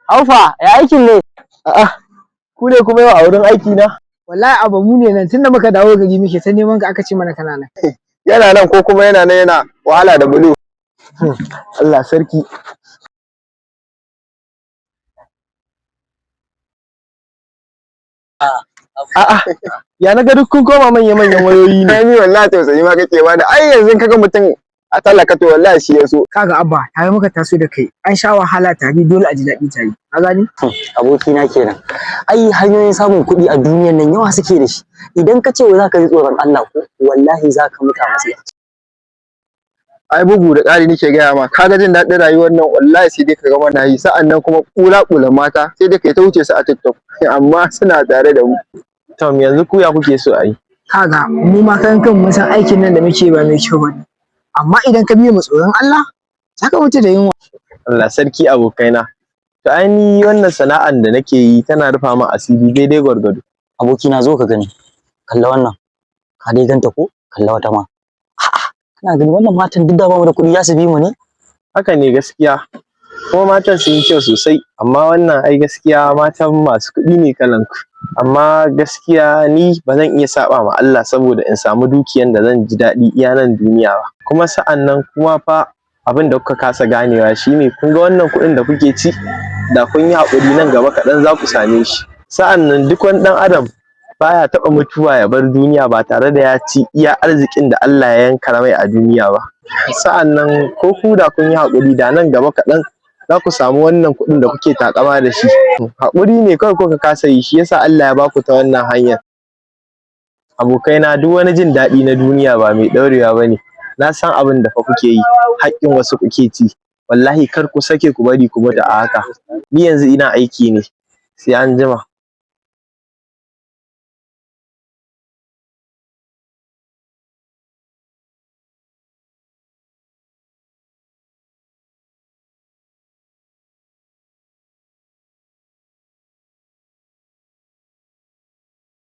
Aufa, ya aikin ne? A'a, ku ne kuma yau a wurin aiki na? Wallahi abu mu ne nan tunda muka dawo gari muke ta neman ka, aka ce mana kana nan. Yana nan ko kuma yana nan yana wahala da bulu. Allah sarki. A'a, ya na ga duk kun koma manya-manyan wayoyi ne. Ai ni wallahi tausayi ma kake bani. Ai yanzu kaga mutum a talaka to wallahi shi ya so. Kaga abba, tare muka taso da kai, an sha wahala tare, dole a ji daɗi tare. Ka gane? Abokina kenan. Ai hanyoyin samun kuɗi a duniyan nan yawa suke da shi. Idan ka ce wai za ka ji tsoron Allah ko wallahi za ka mutu a matsayi. Ai bugu da ƙari nake gaya ma, kaga jin daɗin rayuwar nan wallahi sai dai ka ga mana yi, sa'an nan kuma ƙula-ƙulan mata sai dai kai ta wuce su a TikTok amma suna tare da mu. Tom, yanzu ku ya kuke so a yi? Kaga mu ma kan kan mun san aikin nan da muke ba mai kyau bane. Amma idan ka biye mu tsoron Allah, za ka mutu da yunwa. Allah sarki abokaina. To ai ni wannan sana'an da nake yi tana rufa min asiri daidai gwargwado. Abokina zo ka gani. Kalla wannan. Ka dai ganta ko? Kalla wata ma. A'a, kana gani wannan matan duk da bamu da kuɗi za su bi mu ne? Haka ne gaskiya. Kuma matan sun yi kyau sosai, amma wannan ai gaskiya matan masu kuɗi ne kalan ku. Amma gaskiya ni ba zan iya saɓa ma Allah saboda in samu dukiyan da zan ji daɗi iya nan duniya ba. Kuma sa'an nan kuma fa abin da kuka kasa ganewa shine kun ga wannan kuɗin da kuke ci, da kun yi haƙuri nan gaba kaɗan za ku same shi. Sa'an nan duk wani ɗan adam baya taɓa mutuwa ya bar duniya ba tare da ya ci iya arzikin da Allah ya yanka mai a duniya ba. Sa'an nan ko ku da kun yi haƙuri da nan gaba kaɗan za ku samu wannan kuɗin da kuke taƙama da shi. Haƙuri ne kawai kuka kasa yi, shi yasa Allah ya baku ta wannan hanyar. Abokaina, duk wani jin daɗi na duniya ba mai ɗorewa ba ne. Na san abin da fa kuke yi, haƙƙin wasu kuke ci. Wallahi kar ku sake ku bari ku mutu a haka. Ni yanzu ina aiki ne, sai anjima.